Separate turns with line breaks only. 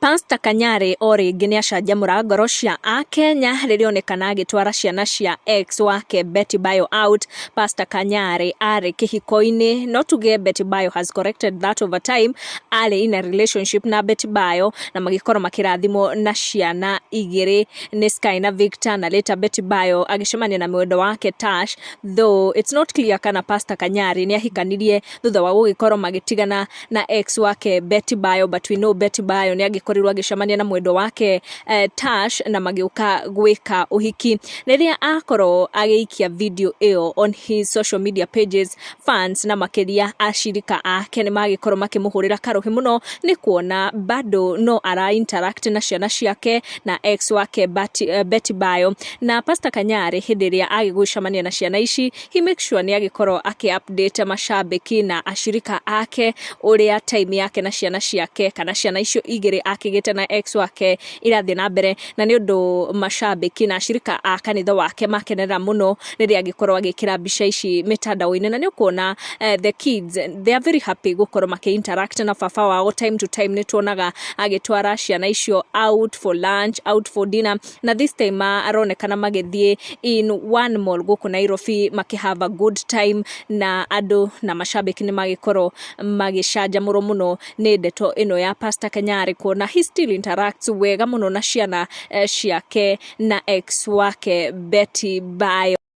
Pastor Kanyari o rĩngĩ nĩ acanjamũra ngoro cia Akenya rĩrĩa onekana agĩtwara ciana cia ex wake Betty Bayo out. Pastor Kanyari arĩ kĩhiko-inĩ, no tuge Betty Bayo has corrected that over time. Arĩ in a relationship na Betty Bayo na magĩkorwo makĩrathimwo na ciana igĩrĩ nĩ Sky na Victor, na later Betty Bayo agĩcemania na mwendwa wake Tash, though it's not clear kana Pastor Kanyari nĩ ahikanirie thutha wa gũgĩkorwo magĩtigana na ex wake Betty Bayo, but we know Betty Bayo nĩ agĩkorirwo agĩcemania na mwendwa wake Tash na magĩũka gwĩka ũhiki. Rĩrĩa akorwo agĩikia video ĩyo on his social media pages, fans na makĩria acirika ake nĩ magĩkorwo makĩmũhũrĩra karũhĩ mũno nĩ kuona bado no ara interact na ciana ciake na ex wake Betty Bayo. Na Pastor Kanyari hĩndĩ ĩrĩa agĩgũcemania na ciana ici, he make sure nĩ agĩkorwo akĩ update mashabiki na acirika ake ũrĩa time yake na ciana ciake kana ciana icio igĩrĩ akĩgĩte na ex wake irathiĩ na mbere, na nĩ ũndũ mashabiki na acirika a kanitha wake makenerera mũno rĩrĩa angĩkorwo agĩkĩra mbica ici mĩtandao-inĩ. Na nĩ ũkuona the kids, they are very happy gũkorwo makĩ interact na baba wao time to time. Nĩ tuonaga agĩtwara ciana icio out for lunch, out for dinner, na this time aronekana magĩthiĩ in one mall gũkũ Nairobi makĩ have a good time, na andũ na mashabiki nĩ magĩkorwo magĩcanjamũrwo mũno nĩ ndeto ĩno ya Pastor Kanyari kuona he still interacts wega mũno na ciana ciake na ex wake Betty Bayo.